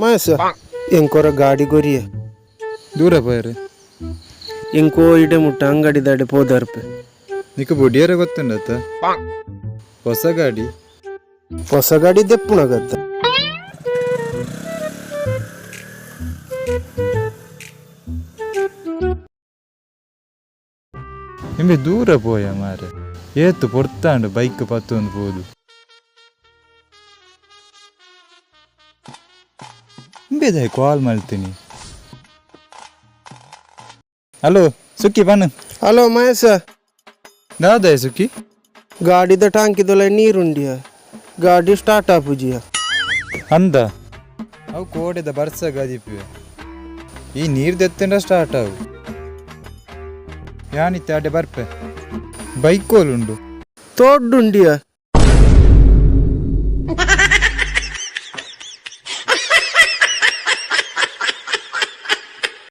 ಮಹೇಶ, ಎಂಕೊರ ಗಾಡಿ ಕೊರಿಯ. ದೂರ ಪೋಯರು. ಎಂಕೋ ಇಡೆ ಮುಟ್ಟ ಅಂಗಡಿ ದಾಡೆ ಪೋದಾರ್ಪೆ. ನಿಕ್ಕ ಬೊಡಿಯರ ಗೊತ್ತುಂಡತ್ತ ಹೊಸ ಗಾಡಿ? ಹೊಸ ಗಾಡಿ ದೆಪ್ಪುಣಗತ್ತ. ನಿಂಬೆ ದೂರ ಪೋಯ ಮಾರೆ, ಏತು ಪೊರ್ತಾಂಡು ಬೈಕ್ ಪತ್ತೊಂದು ಪೋದು. ಇಂಬೆದಾಯ್ ಕಾಲ್ ಮಾಡ್ತೀನಿ. ಹಲೋ ಸುಕ್ಕಿ, ಬನ್ನ. ಹಲೋ ಮಹೇಶ. ದಾದಾಯ್ ಸುಕ್ಕಿ? ಗಾಡಿದ ಟಾಂಕಿದೊಲ ನೀರುಂಡಿಯ, ಗಾಡಿ ಸ್ಟಾರ್ಟ್ ಆಪುಜಿಯ. ಅಂದ, ಅವು ಕೋಡೆದ ಬರ್ಸ ಗದಿಪು, ಈ ನೀರು ದೆತ್ತಂಡ ಸ್ಟಾರ್ಟ್ ಅವು. ಯಾನಿತ್ತೆ ಅಡ್ಡೆ ಬರ್ಪೆ, ಬೈಕ್ ಕೋಲುಂಡು. ತೋಡ್ಡುಂಡಿಯ.